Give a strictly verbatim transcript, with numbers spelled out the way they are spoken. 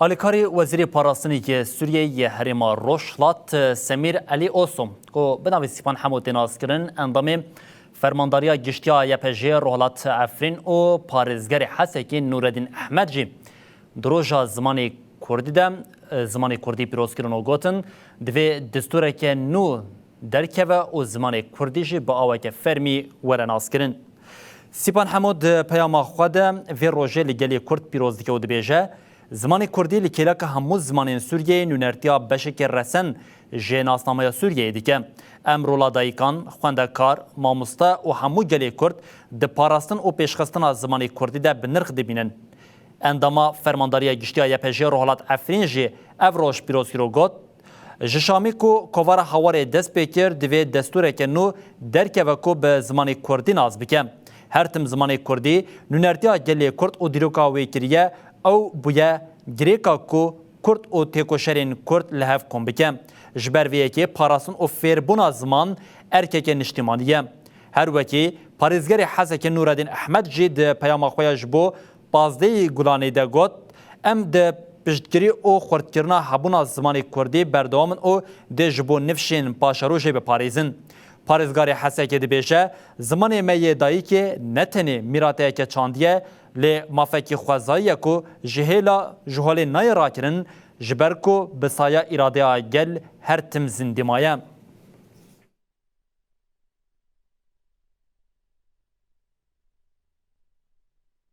Alîkarî Wezîrê Parastinê yê Sûriyeyê yê Herêma Rojhilat, Semîr Elî Oso, ku bi navê Sîpan Hemo tê naskirin, endamê Fermandariya Giştî ya Y P J'ê Rojhilat Efrîn û parêzgerê Hesekê Nûredîn Ehmed jî di roja zimanê kurdî de, e, zimanê kurdî pîroz kirin û gotin, divê destûreke nû derkeve û zimanê kurdî jî bi aweke fermî were naskirin. Sîpan Hemo di peyama xwe de vê rojê li gelê kurd pîroz dike û dibêje, zimanê kurdî li kêleka hemû zimanên Sûriyeyê nûnertiya beşeke resen ji nasnameya Sûriyeyê dike. Em rola dayikan, xwendekar, mamoste û hemû gelê kurd di parastin û pêşxistina zimanê kurdî de bi nirx dibînin. Endama Fermandariya Giştî ya Y P J'ê Rojhilat Efrîn jî ev roj pîroz kir û got, Ji Şamê ku kovara Hawarê dest pê kir, divê destûreke nû derkeve ku bi zimanê kurdî nas bike. Her tim zimanê kurdî nûnertiya gelê kurd û dîroka wê kiriye, ew bûye girêka ku kurd û têkoşerên kurd li hev kom bike. Ji ber vê yekê parastin û fêrbûna ziman erkeke niştîmanî ye. Her wekî parêzgerê Hesekê Nûredîn Ehmed jî di peyama xwe ya ji bo pazdehê Gulanê de got, Em di piştgirî û xurtkirina hebûna zimanê kurdî berdewam in û dê ji bo nifşên paşerojê biparêzin. Parêzgarê Hesekê dibêje, Zimanê me yê dayikê ne tenê mîrateyeke çandî ye, lê mafekî xwezayî ye ku ji hêla ji holê nayê rakirin, ji ber ku bi saya îradeya gel her tim zindî maye.